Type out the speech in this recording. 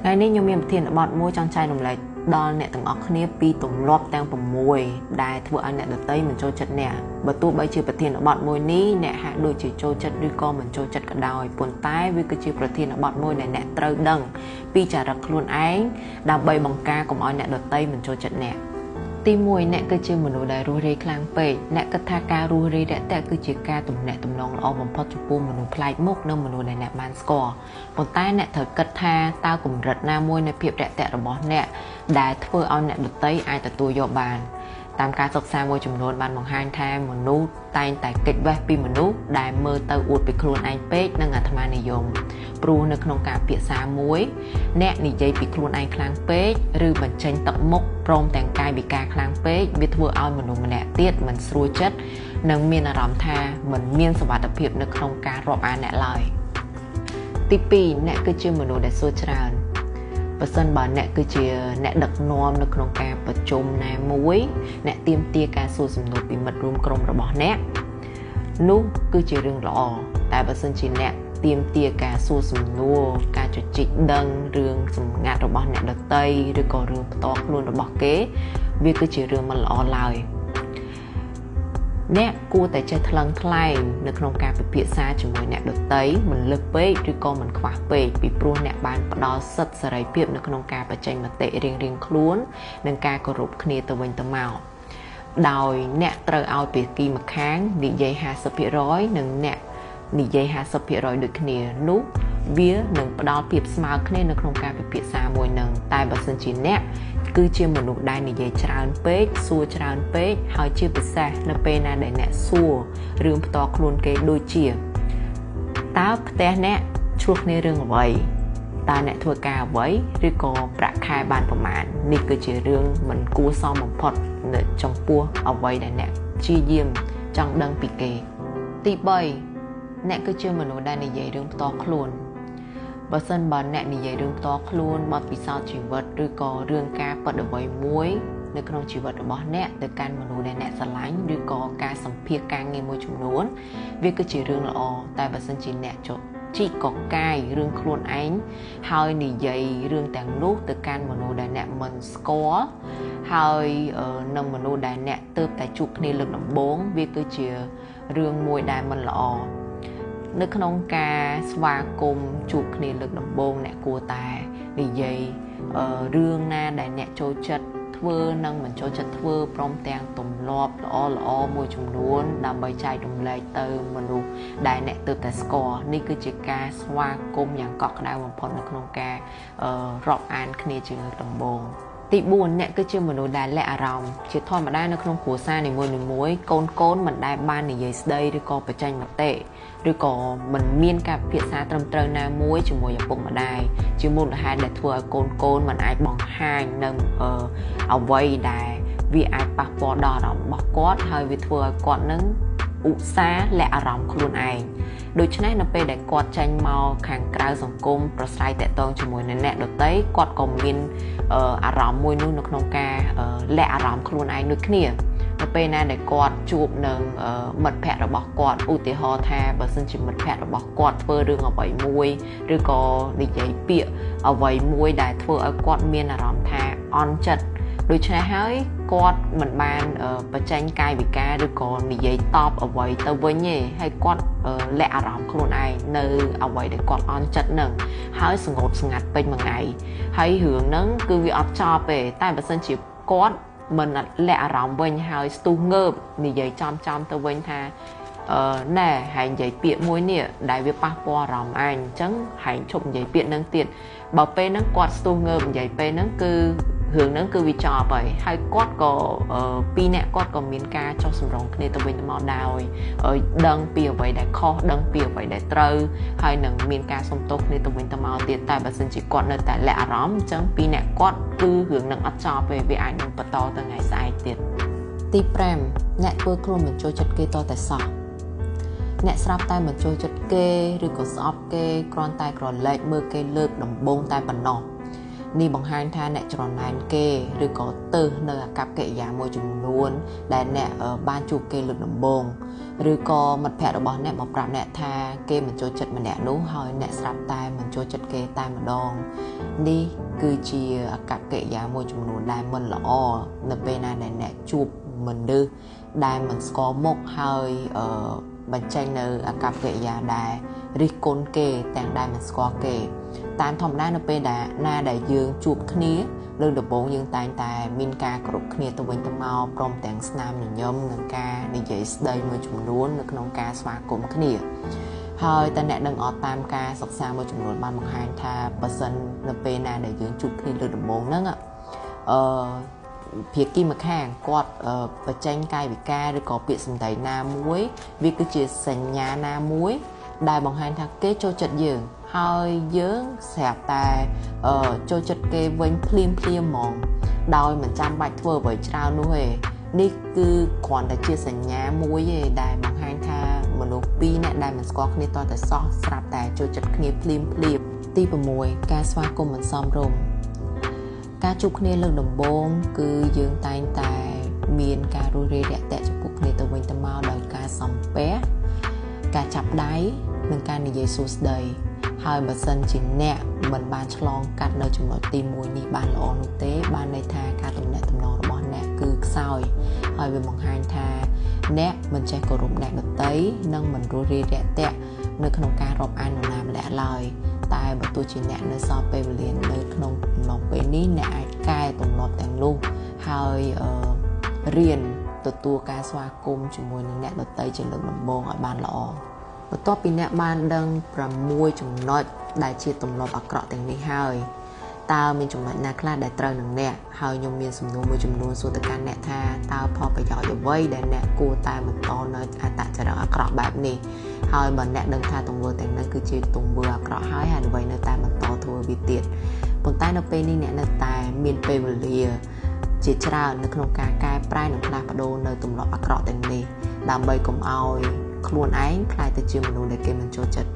ថ្ងៃនេះខ្ញុំមានប្រធានបទមួយចង់ចែករំលែកដល់អ្នកទាំងអស់គ្នាពីទម្លាប់ទាំង6ដែលធ្វើឲ្យអ្នកដទៃមិនចូលចិត្តអ្នកបើទោះបីជាប្រធានបទមួយនេះអ្នកហាក់ដូចជាចូលចិត្តឬក៏មិនចូលចិត្តក៏ដោយប៉ុន្តែវាគឺជាប្រធានបទមួយដែលអ្នកត្រូវដឹងពីចរិតខ្លួនឯងដើម្បីបង្ការកុំឲ្យអ្នកដទៃមិនចូលចិត្តអ្នកទី1អ្នកគឺជាមនុស្សដែលរួសរាយខ្លាំងពេកអ្នកគិតថាការរួសរាយរាក់ទាក់គឺជាការទំនាក់ទំនងល្អបំផុតចំពោះមនុស្សប្លែកមុខនិងមនុស្សដែលអ្នកបានស្គាល់ប៉ុន្តែអ្នកត្រូវគិតថាតើកម្រិតណាមួយនៃភាពរាក់ទាក់របស់អ្នកដែលធ្វើឲ្យអ្នកដទៃអាចទទួលយកបានតាមការសិក្សាមួយចំនួនបានបង្ហាញថាមនុស្សតែងតែគេចវេះពីមនុស្សដែលមើលទៅអួតពីខ្លួនឯងពេកនិងអាត្មានិយមព្រោះនៅក្នុងការពិភាក្សាមួយអ្នកនិយាយពីខ្លួនឯងខ្លាំងពេកឬបញ្ចេញទឹកមុខព្រមទាំងកាយវិការខ្លាំងពេកវាធ្វើឲ្យមនុស្សម្នាក់ទៀតមិនស្រួលចិត្តនិងមានអារម្មណ៍ថាមិនមានសុវត្ថិភាពនៅក្នុងការរាប់អានអ្នកឡើយទី2អ្នកគឺជាមនុស្សដែលសួរច្រើនបើសិនបើអ្នកគឺជាអ្នកដឹកនាំនៅក្នុងការប្រជុំណាមួយអ្នកទាមទារការសួរសំណួរពីមិត្តរួមក្រុមរបស់អ្នកនោះគឺជារឿងល្អតែបើសិនជាអ្នកទាមទារការសួរសំណួរការជជែកដឹងរឿងសម្ងាត់របស់អ្នកដទៃឬក៏រឿងផ្ទាល់ខ្លួនរបស់គេវាគឺជារឿងមិនល្អឡើយអ្នកគួរតែចេះថ្លឹងថ្លែងនៅក្នុងការពិភាក្សាជាមួយអ្នកដទៃមិនលើសពេកឬក៏មិនខ្វះពេកពីព្រោះអ្នកបានផ្ដល់សិទ្ធិសេរីភាពនៅក្នុងការបញ្ចេញមតិរៀងៗខ្លួននិងការគោរពគ្នាទៅវិញទៅមកដោយអ្នកត្រូវឲ្យភាគីម្ខាងនិយាយ 50% និងអ្នកនិយាយ 50% ដូចគ្នានោះវានឹងផ្ដល់ភាពស្មើគ្នានៅក្នុងការពិភាក្សាមួយនឹងតែបើសិនជាអ្នកគឺជាមនុស្សដែលនិយាយច្រើនពេកសួរច្រើនពេកហើយជាពិសេសនៅពេលណាដែលអ្នកសួររឿងផ្ទាល់ខ្លួនគេដូចជាតើផ្ទះអ្នកឆ្លោះគ្នារឿងអ្វីតើអ្នកធ្វើការអ្វីឬក៏ប្រាក់ខែបានប្រមាណនេះគឺជារឿងមិនគួរសមបំផុតនៅចំពោះអ្វីដែលអ្នកព្យាយាមចង់ដឹងពីគេទី3អ្នកគឺជាមនុស្សដែលនិយាយរឿងផ្ទាល់ខ្លួនបើសិនបើអ្នកនិយាយរឿងផ្ទាល់ខ្លួនបទពិសោធន៍ជីវិតឬក៏រឿងការពិតអ្វីមួយនៅក្នុងជីវិតរបស់អ្នកទៅកាន់មនុស្សដែលអ្នកស្រឡាញ់ឬក៏ការសម្ភាសការងារមួយចំនួនវាគឺជារឿងល្អតែបើសិនជាអ្នកជីកកកាយរឿងខ្លួនឯងហើយនិយាយរឿងទាំងនោះទៅកាន់មនុស្សដែលអ្នកមិនស្គាល់ហើយនឹងមនុស្សដែលអ្នកទើបតែជួបគ្នាលើកដំបូងវាគឺជារឿងមួយដែលមិនល្អនៅក្នុងការស្វាគមន៍ជួបគ្នាលើកដំបូងអ្នកគួរតែនិយាយរឿងណាដែលអ្នកចូលចិត្តធ្វើនិងមិនចូលចិត្តធ្វើព្រមទាំងទម្លាប់ល្អៗមួយចំនួនដើម្បីចែករំលែកទៅមនុស្សដែលអ្នកទើបតែស្គាល់នេះគឺជាការស្វាគមន៍យ៉ាងកក់ក្ដៅបំផុតនៅក្នុងការរាប់អានគ្នាជាលើកដំបូងទី4អ្នកគឺជាមនុស្សដែលលាក់អារម្មណ៍ជាធម្មតានៅក្នុងគ្រួសារនីមួយៗកូនៗមិនដែលបាននិយាយស្ដីឬក៏បញ្ចេញមតិឬក៏មិនមានការពិភាក្សាត្រឹមត្រូវណាមួយជាមួយឪពុកម្ដាយជាមូលហេតុដែលធ្វើឲ្យកូនៗមិនអាចបង្ហាញនៅអ្វីដែលវាអាចប៉ះពាល់ដល់អារម្មណ៍របស់គាត់ហើយវាធ្វើឲ្យគាត់នឹងឧស្សាហ៍លាក់អារម្មណ៍ខ្លួនឯងដូច្នេះនៅពេលដែលគាត់ចេញមកខាងក្រៅសង្គមប្រស្រ័យតាក់ទងជាមួយនឹងអ្នកដទៃគាត់ក៏មានអារម្មណ៍មួយនោះនៅក្នុងការលាក់អារម្មណ៍ខ្លួនឯងដូចគ្នានៅពេលណាដែលគាត់ជួបនឹងមិត្តភ័ក្តិរបស់គាត់ឧទាហរណ៍ថាបើសិនជាមិត្តភ័ក្តិរបស់គាត់ធ្វើរឿងអ្វីមួយឬក៏និយាយពាក្យអ្វីមួយដែលធ្វើឲ្យគាត់មានអារម្មណ៍ថាអន់ចិត្តដូច្នេះហើយគាត់មិនបានបញ្ចេញកាយវិការឬក៏និយាយតបអ្វីទៅវិញទេហើយគាត់លាក់អារម្មណ៍ខ្លួនឯងនៅអ្វីដែលគាត់អន់ចិត្តនឹងហើយសងត់ស្ងាត់ពេញមួយថ្ងៃហើយរឿងហ្នឹងគឺវាអត់ចប់ទេតែបើសិនជាគាត់មិនលាក់អារម្មណ៍វិញហើយស្ទុះងើបនិយាយចំទៅវិញថាណែហើយនិយាយពាក្យមួយនេះដែលវាប៉ះពាល់អារម្មណ៍ឯងអញ្ចឹងហើយឈប់និយាយពាក្យហ្នឹងទៀតបើពេលហ្នឹងគាត់ស្ទុះងើបនិយាយពេលហ្នឹងគឺរឿងហ្នឹងគឺវាចប់ហើយហើយគាត់ក៏ពីរអ្នកគាត់ក៏មានការចុះសម្រុងគ្នាទៅវិញទៅមកដោយដឹងពីអ្វីដែលខុសដឹងពីអ្វីដែលត្រូវហើយនឹងមានការសុំទោសគ្នាទៅវិញទៅមកទៀតតែបើសិនជាគាត់នៅតែលាក់អារម្មណ៍អញ្ចឹងពីរអ្នកគាត់គឺរឿងហ្នឹងអត់ចប់ទេវាអាចនឹងបន្តទៅថ្ងៃស្អែកទៀតទី5អ្នកធ្វើខ្លួនមិនចូលចិត្តគេតតែសោះអ្នកស្រាប់តែមិនចូលចិត្តគេឬក៏ស្អប់គេគ្រាន់តែក្រឡេកមើលគេលើកដំបូងតែប៉ុណ្ណោះ នេះបង្ហាញថាអ្នកច្រណែនគេឬក៏ទើសនៅអាកប្បកិរិយាមួយចំនួនដែលអ្នកបានជួបគេលើកដំបូងឬក៏មិត្តភ័ក្តិរបស់អ្នកមកប្រាប់អ្នកថាគេមិនចូលចិត្តម្នាក់នោះហើយអ្នកស្រាប់តែមិនចូលចិត្តគេតែម្ដងនេះគឺជាអាកប្បកិរិយាមួយចំនួនដែលមិនល្អនៅពេលណាដែលអ្នកជួបមនុស្សដែលមិនស្គាល់មុខហើយបញ្ចេញនៅអាកប្បកិរិយាដែលរិះគន់គេទាំងដែលមិនស្គាល់គេតាមធម្មតានៅពេលដែលណាដែលយើងជួបគ្នាលើកដំបូងយើងតែងតែមានការគោរពគ្នាទៅវិញទៅមកព្រមទាំងស្នាមញញឹមនិងការនិយាយស្ដីមួយចំនួននៅក្នុងការស្វាគមន៍គ្នាហើយតើអ្នកដឹងអត់តាមការសិក្សាមួយចំនួនបានបង្ហាញថាបើសិននៅពេលណាដែលយើងជួបគ្នាលើកដំបូងហ្នឹងភាគីម្ខាងគាត់បញ្ចេញកាយវិការឬក៏ពាក្យសម្ដីណាមួយវាគឺជាសញ្ញាណាមួយដែលបង្ហាញថាគេចូលចិត្តយើងហើយយើងស្រាប់តែចូលចិត្តគេវិញភ្លាមភ្លាមហ្មងដោយមិនចាំបាច់ធ្វើអ្វីច្រើននោះទេនេះគឺគ្រាន់តែជាសញ្ញាមួយទេដែលបង្ហាញថាមនុស្សពីរនាក់ដែលមិនស្គាល់គ្នាតតែសោះស្រាប់តែចូលចិត្តគ្នាភ្លាមភ្លាមទី6ការស្វាគមន៍មិនសមរម្យការជួបគ្នាលើកដំបូងគឺយើងតែងតែមានការរួសរាយរាក់ទាក់ចំពោះគ្នាទៅវិញទៅមកដោយការសំពះការចាប់ដៃនិងការនិយាយសួស្តីហើយបើសិនជាអ្នកមិនបានឆ្លងកាត់នៅចំណុចទី1នេះបានល្អនោះទេបានន័យថាការទំនាក់ទំនងរបស់អ្នកគឺខ្សោយហើយវាបង្ហាញថាអ្នកមិនចេះគោរពអ្នកដទៃនិងមិនរួសរាយរាក់ទាក់នៅក្នុងការរាប់អាននរណាម្នាក់ឡើយតែបើទោះជាអ្នកនៅសល់ពេលវេលានៅក្នុងអំឡុងពេលនេះអ្នកអាចកែទម្លាប់ទាំងនោះហើយរៀនទទួលការស្វាគមន៍ជាមួយនឹងអ្នកដទៃជាលើកដំបូងឲ្យបានល្អបន្ទាប់ពីអ្នកបានដឹង6ចំណុចដែលជាទម្លាប់អាក្រក់ទាំងនេះហើយតើមានចំណុចណាខ្លះដែលត្រូវនឹងអ្នកហើយខ្ញុំមានសំណួរមួយចំនួនសួរទៅកាន់អ្នកថាតើផលប្រយោជន៍អ្វីដែលអ្នកគួរតែបន្តនៅអត្តចរិតអាក្រក់បែបនេះហើយបើអ្នកដឹងថាទង្វើទាំងនោះគឺជាទង្វើអាក្រក់ហើយហេតុអ្វីនៅតែបន្តធ្វើវាទៀតប៉ុន្តែនៅពេលនេះអ្នកនៅតែមានពេលវេលាជាច្រើននៅក្នុងការកែប្រែនិងផ្លាស់ប្ដូរនៅទម្លាប់អាក្រក់ទាំងនេះដើម្បីកុំឲ្យខ្លួនឯងក្លាយទៅជាមនុស្សដែលគេមិនចូលចិត្ត